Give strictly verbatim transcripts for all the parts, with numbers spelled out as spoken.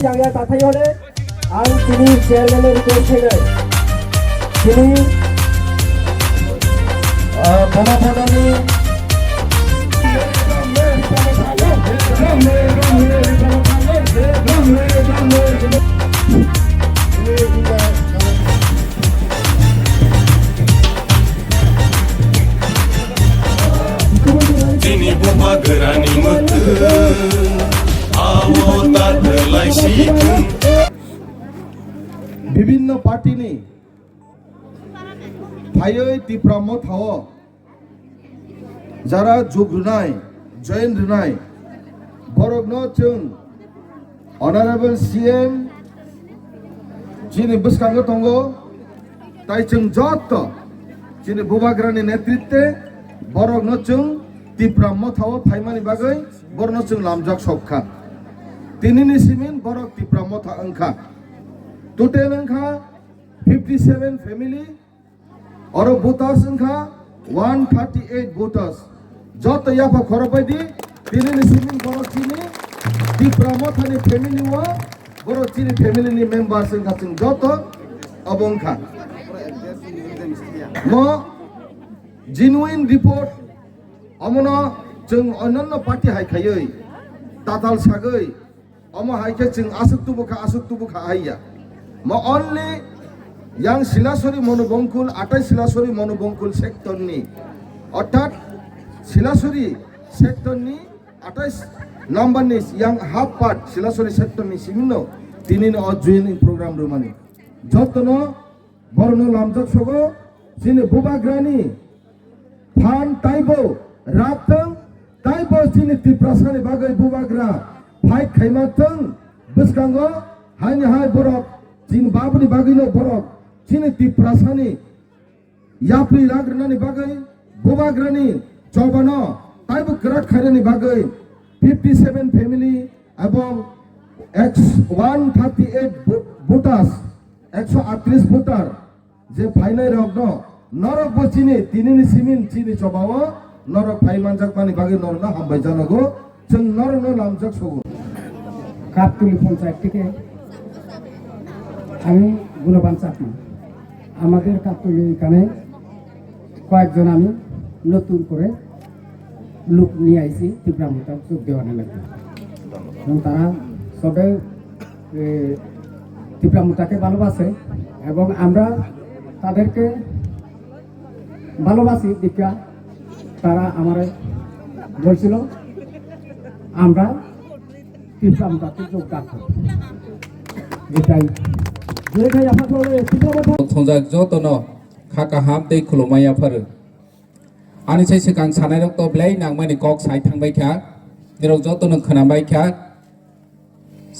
Yang ya tathai hore, ang chini chairman ni request khainai. Chini, ah, Boma Phanani Chini bubagrani mwtwng, awo ta thwlai si thung. Bibhinno party ni phaiwi Tipra Motha o jara jug rwnai, join rwnai, borokno chwng Honorable C M chini bwskango tongo, tai chwng joto chini bubagrani netritwe borokno chwng Tipra Motha o phaimani bagwi borokno chwng lamjak sok kha. Tinini simin borok Tipra Motha wng kha. Total wng kha fifty seven family, oro voters wng kha one thirty eight voters. Joto yapha khorok bai di, tinini simin borok chini Tipra Mothani family o, borok chini family ni members wng kha chwng joto obo wng kha. Mo genuine report, omono chwng onyanno party hai khaiwi tatal sagwi, omo hai khe chwng aswk tubu kha, aswk tubu kha hai ya. Ma only yang Silasori Monobongkul, atai Silasori Monobongkul sector ni, orthat Silasori sector ni atai number ni yang half part Silasori sector ni simino tini no o joining program rwmani. Jotono borokno lamjak sogo chini bubagrani phan taibo rap thung, taibo chini Tiprasani bagwi bubagra fight khaima thung, bwskango haini hai borok chini babuni bagwino borok chini Tiprasani yapri rak rwnani bagwi bubagrani chobano taibo kwrak khainani bagwi fifty seven family ebong one thirty eight voters, ekso atris voter je phainai rokno norok bo chini tinini simin chini chobao norok phai manjakmani bagwi norokno hambai janogo, chwng norokno lamjak sogo. Kaptuli panchayat থেকে আমি গুণবান চাকমা। আমাদের কাপ্তুলি এখানে কয়েকজন আমি নতুন করে লোক নিয়ে আইছি ত্রিপুরা মোর্চার যোগ দেওয়ার লাগি। এবং তারা সবে, এ, ত্রিপুরা মোর্চাকে ভালোবাসে এবং আমরা তাদেরকে ভালোবাসি। দীক্ষা তারা আমারে বলছিল আমরা ত্রিপুরা মোর্চাতে যোগদান করব। এটাই, যেটাই আপাতত ত্রিপুরা মোর্চা Thongjak jotono kha kaham tei khulumma yapharo. Ani sai swkang sanairok to belai nangmani kok sai thangbai kha, nirok jotono khwnambai kha.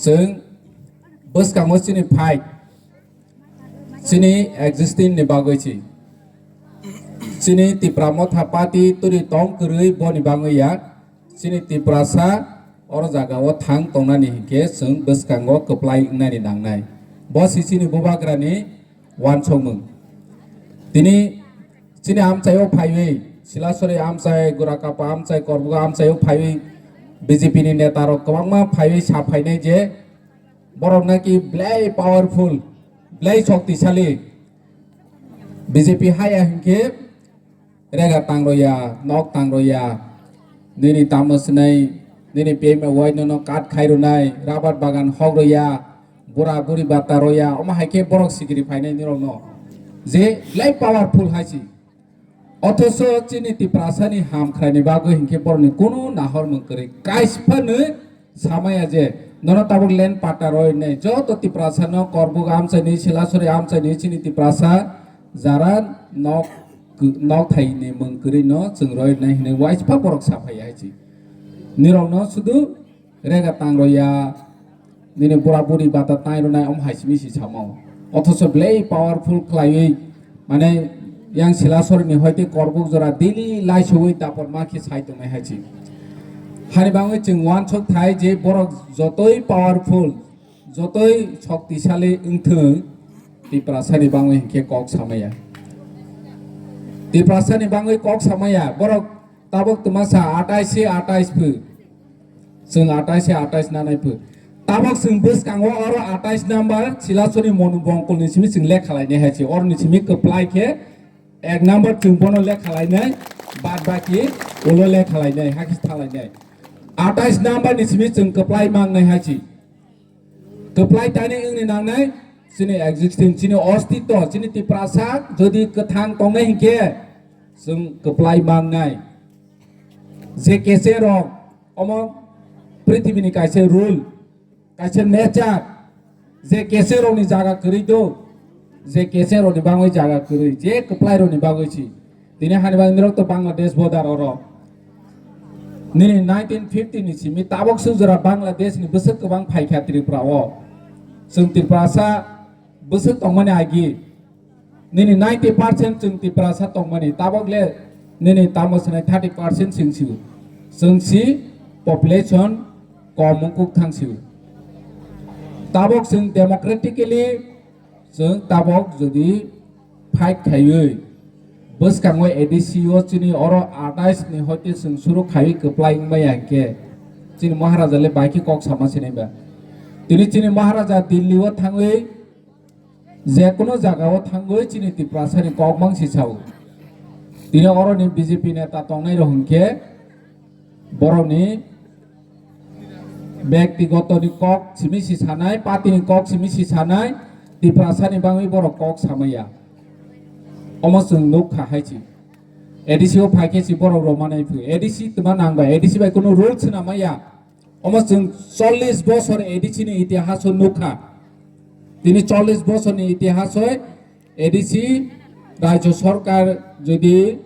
Chwng bwskango chini fight, chini existing ni bagwi si. Chini Tipra Motha Party turi tong kwrwi boni bagwi ya. Chini Tiprasa oro jaga o thang tongnani hinkhe chwng bwskango kwplai wngnani nangnai. Bo si chini bubagrani wansokmung. Tini chini amchaio phaiwi, Silasori amchai, Gorakapa amchai, Korbuga amchaio phaiwi B J P ni neta rok kwbangma phaiwi sa phainai je borok naki belai powerful, belai shoktisali B J P haya hinkhe rega tang roya, nok tang roya, nini tamo swnai, nini P M A Y nono kat khai rwnai, rabar bagan hok roya, bura buri bata roya, omo hai khe borok sikiri phainai nirokno. Je belai powerful hai si. Othoso chini Tiprasani ham khwlaini bagwi hinkhe borokni kunu nahormung kwrwi. Kaisa phano samaya je nono tabuk land patta roi nai joto Tiprasa no Korbuk amchaini, Silasori amchaini chini Tiprasa jara nok, nok thaini mung kwrwi no chwng roi nai hinwi waisa borok saphai hai chi. Nirok no sudu rega tang roya, nini bura buri bata tai ronai om hai simi si samo. Othoso belai powerful khlaiwi Mane yang Silasori ni hoite Korbuk jora daily laisowi dapor ma khe sai tongnai hai chi. Hani bangwi chwng uansuk thai je borok jotoi powerful, jotoi shoktisali wngthwng, Tiprasani bangwi hinkhe kok samaya. Tiprasani bangwi kok samaya, borok tabuk twmasa atais se atais phu. Chwng atais se atais nanai phu. Tabok chwng bwskango oro atais number Silasori Monu Bongkolni simi chwng lekha lainai hai se. Oroni simi kwplai khe ek number chwng bono lekha lainai, bad baki ulo lekha lainai, hakhe tha lainai. Atais number ni simi chwng kwplai mangnai hai se. Kwplai tani wngni nangnai chini existence, chini ostitto, chini Tiprasa jodi kwthang tongnai hinkhe chwng kwplai mangnai. Je kese rok omo prithibini kaisa rule, kaisa nature, je kese rokni jaga kwrwi do, je kese rokni bangwi jaga kwrwi, je kwplai rokni bagwi si. Tini hani bagwi nirok to Bangladesh border oro. Nini nineteen fifty ni simi tabok sujura Bangladesh ni bwswk kwbang phaikha Tripura o. Chwng Tiprasa bwswk tongmani agi. Nini ninety percent chwng Tiprasa tongmani, tabok le nini tamo swnai thirty percent chwng si. Chwng si population kom wngkuk thang si. Tabok chwng democratically chwng tabok jodi fight khaiwi bwskango A D C o chini oro atais ni hoite chwng suru khaiwi kwplai wngmaya hinkhe chini Maharaja le bai khe kok sama sinai ba. Tini chini Maharaja Delhi o thangwi je kono jaga o thangwi chini Tiprasa ni kok mang si sao. Tini oro ni B J P neta tongnai rok hinkhe borokni bektogotoni kok simi si sanai, party ni kok simi si sanai, Tiprasa ni bangwi borok kok samaya. Omo chwng nuk kha hai si. A D C o phai khe si borok rw manai phu. A D C twma nang bai, A D C bai kunu rule swnam maya. Omo chwng chollish bosor A D C ni itihas o nuk kha. Tini chollish bosor ni itihas o A D C Rajya Sarkar jodi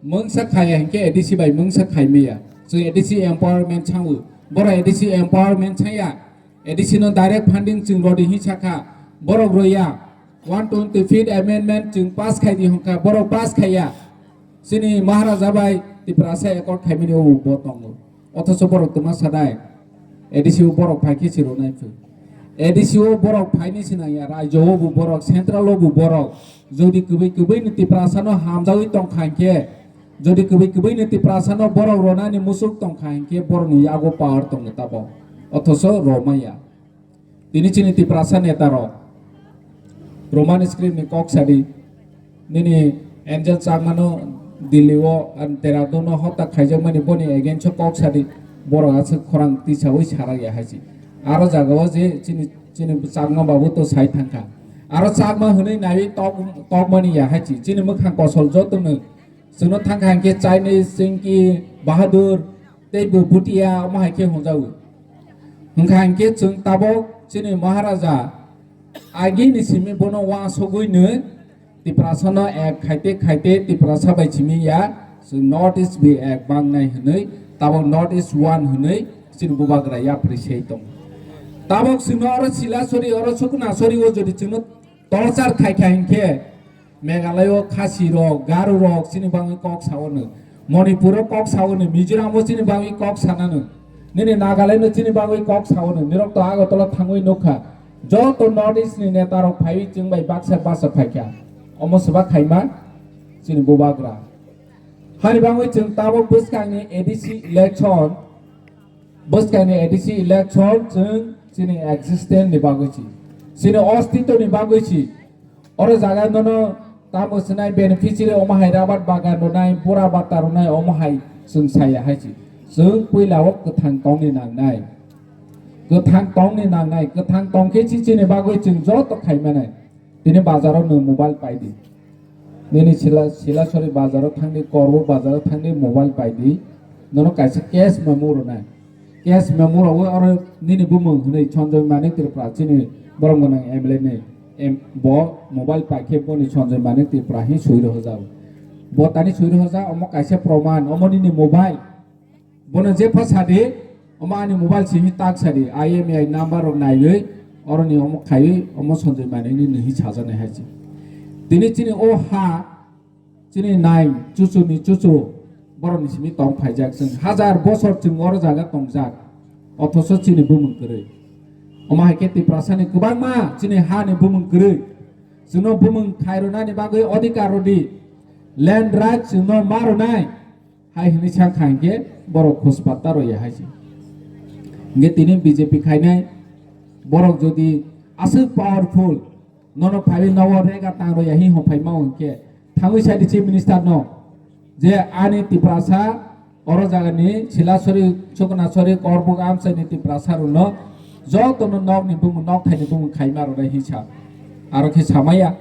mungsa khaya hinkhe A D C bai mungsa khaimaya. Chwng A D C empowerment sango. Borok A D C empowerment saya. A D C no direct funding chwng rodi hin sakha. Borok roya. One twenty fifth amendment chwng pass khai di hwnkha. Borok pass khaya. Chini Maharaja bai Tiprasa accord khaimani o bo tongo. Othocho borok twma sanai. A D C o borok phai khe si rwnai phu. A D C o borok phaini sinang ya, rajyo o bo borok, central o bo borok. Jodi kwbwi kwbwi ni Tiprasa no hamjawi tong kha hinkhe, jodi kwbwi kwbwi ni Tiprasa no borok rwnani musuk tong kha hinkhe borok ni yago power tongo tabo. Othocho rwmaya. Tini chini Tiprasa neta rok Roman script ni kok sadi. Nini Angel Chakmano Delhi o, an Dehradun o hota khaijakmani boni against o kok sadi, borok aswk khorang tisawi sarak ya hai si. Aro jaga o je chini, chini Chakma babu to sai thangkha. Aro Chakma hwnwi naiwi tok, tokmani ya hai si. Chini mwkhang kosol jotono chwngno thangkha hinkhe Chinese, Chinky, Bahadur, tei bo Bhutia omo hai khe hwnjago. Hwnkha hinkhe chwng tabok chini Maharaja agini simi bono uansugwi nw Tiprasano ek khaite khaite Tiprasa bai simi ya, chwng North East bi ek bangnai hwnwi, tabok North East one hwnwi chini bubagra yapri sei tong. Tabok chwngno oro Silasori, oro Sukunasori o jodi chwngno torchar khai kha hinkhe Meghalaya o Khasi rok, Garo rok chini bagwi kok sao no. Manipur o kok sao no, Mizoram o chini bagwi kok sana no. Nini Nagaland o chini bagwi kok sao no. Nirok to Agartala thangwi nukha. Joto North East ni neta rok phaiwi chwng bai baksa baksa phaikha. Omo swba khaima chini bubagra. Hani bagwi chwng tabok bwskangni A D C election, bwskangni A D C election chwng chini existence ni bagwi si, chini ostitto ni bagwi si. Oro jaga nono tamo swnai beneficiary omo hai rabar bagan rwnai, bura bata rwnai omo hai chwng saya hai si. Chwng puila o kwthang tongni nangnai. Kwthang tongni nangnai, kwthang tongkhe si chini bagwi chwng joto khaimanai. Tini bazaro nwng mobile paidi. Nini Sila-, Silasori bazaro thangdi, Korbo bazaro thangdi, mobile paidi. Nono kaisa cash memo rwnai. Cash memo rwwi oro nini bumung hwnwi Sanjoy Manik Tripura chini borom gwnang M L A ni em-, bo mobile paikhe boni Sanjoy Manik Tripura hi swi rwhajak. Bo tani swi rwhajak, omo kaisa proman, omo nini mobile. Bono jepha sadi, omo ani mobile simi tak sadi, I M E I number rok naiwi, oroni omo khaiwi, omo Sanjoy Manik ni nini hi sajaknai hai se. Tini chini o ha, chini nai, chuchu ni chuchu, borok ni simi tong phaijak chwng. Hajar bosor chwng oro jaga tongjak, othoso chini bumung kwrwi. Omo hai khe Tiprasa ni kwbangma chini ha ni bumung kwrwi. Chwngno bumung khai rwnani bagwi odhikar rwdi, land right chwngno ma rwnai. Hai hwnwi sa kha hinkhe borok khus patta rw ya hai se. Hinkhe tini B J P khainai, Borok jodi aswk powerful, nono phaiwi nogo rega tang rwya hi hwn phaima hwn khe, thangwi sai di Chief Minister no je ani Tiprasa oro jagani Silasori, Chuknasori, Korbuk amchaini Tiprasa rokno jotono nokni bumung, nokthaini bumung khaima rwnai hi sa. Aro khe samaya.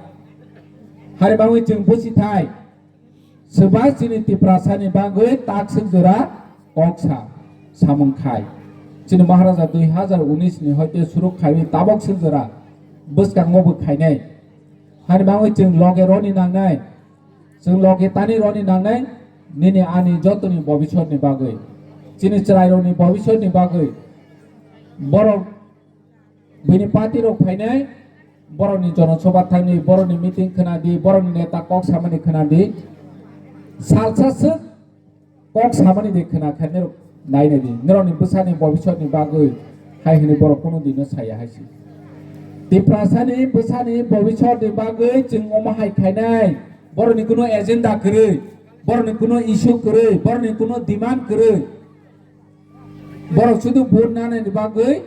Hari bangwi chwng busi thai. Swbak chini Tiprasani bagwi takswk jora kok sa samung khai. Chini Maharaja dui hazar unis ni hoite suruk khaiwi tabok swk jora bwskango bo khainai. Hani bagwi chwng loge roni nangnai, chwng loge tani roni nangnai, nini ani jotoni bobisotni bagwi, chini chwrairokni bobisotni bagwi borok Bini party rok phainai, borokni jonosobha thangni, borokni meeting khna di, borokni neta kok samani khna di. Salsa swk kok samani de khna kha, nirok naina di. Nirokni bwsani bobisotni bagwi hai hwnwi borok kunu dino saya hai se. Tiprasani bwsani bobisotni bagwi chwng omo hai khainai, borokni kunu agenda kwrwi, borokni kunu issue kwrwi, borokni kunu demand kwrwi. Borok sudu vote nanani bagwi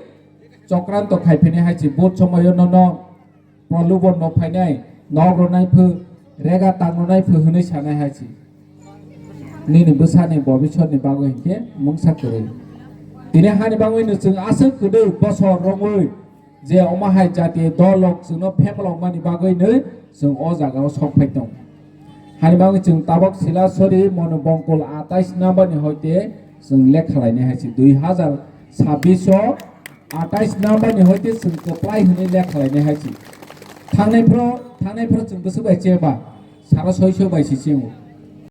chokranto khai phini hai se, vote somoyo nono prolubon no phainai, nok rwnai phu, rega tang rwnai phu hwnwi sanai hai se. Nini bwsani bobisotni bagwi hinkhe mungsa kwrwi. Tini hani bagwi no chwng aswk kwdwi bosor romwi je omo hai jatiyo dol rok chwngno phemlokmani bagwi no chwng o jagao sok phai tongo. Hani bagwi chwng tabok Silasori Monu Bongkol atais number ni hoite chwng lekha lainai hai se, dui hazar sabbish o atais number ni hoite chwng kwplai hwnwi lekha lainai hai se. Thangnai phro, thangnai phro chwng bwswk bai cheba, sara soiso bai se chengo.